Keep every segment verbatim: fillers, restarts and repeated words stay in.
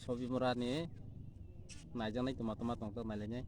Sobi mura ni naijaknai toma toma tongtok nailainai.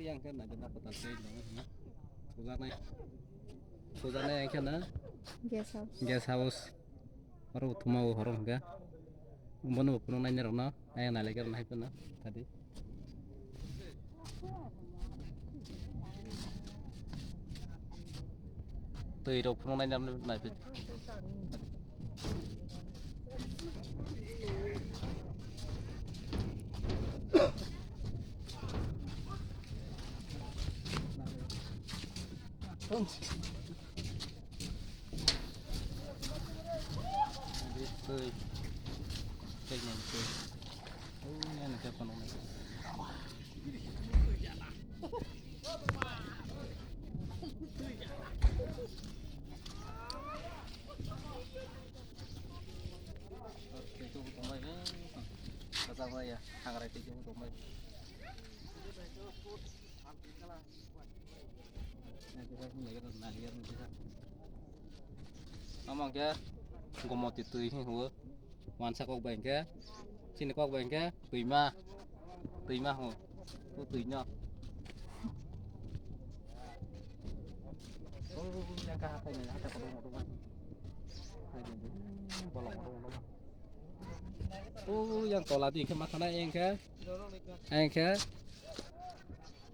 Yang khe nai na pata tei no. Thujaknai. Thujaknai yang khe na. Guest house. Guest house. Oro thuma o horong hwnkhe. Bono phunuk nainai rokno. Ayang nai lai khe rwna hai phano. Tadi. Twi rok phunuk nainai rokno nai phai. Omo hwnkhe Gomoti twi hwnwi huo. Wansa kok bai hwnkhe, chini kok bai hwnkhe twima, twima hwngo. O twi no. O yang kha hathai nai, hathai kotor kotor bai. Hai di, bolong kotor kotor bai. O yang tola di khe ma thanai yang khe. Ang khe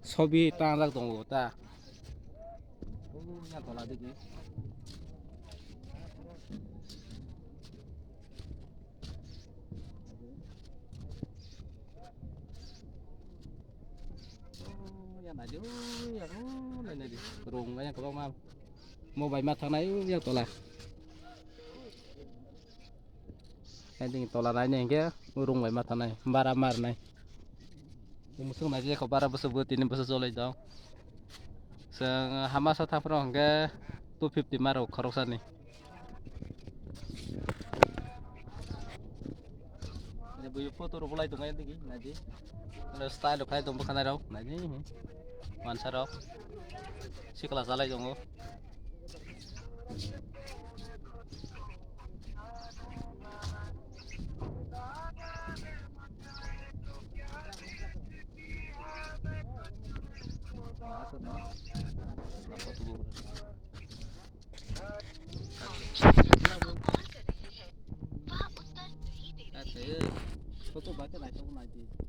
sobi tangjak tongo ta. O, yang tola digi. O, yang nai di, o, yang, o, nai, nai di. Rung yang kobang ma. Mo bai ma thangnai, o, yang tola. Hai ding tola nai nai hwnkhe rung bai ma thanai, bara mar nai. Musuk nai je kho bara bwswk bo tini bwswk cholai tong. Chwng hama sa thaphro hwnkhe two fifty maro khoroksa ni. Ani buyu photo rok bolai tongo digi, nai di. Ano style rok khai tong bwkhanai rok, nai di. Wansa rok. Sikla chalai tongo. Photo ba khe naithok nai di.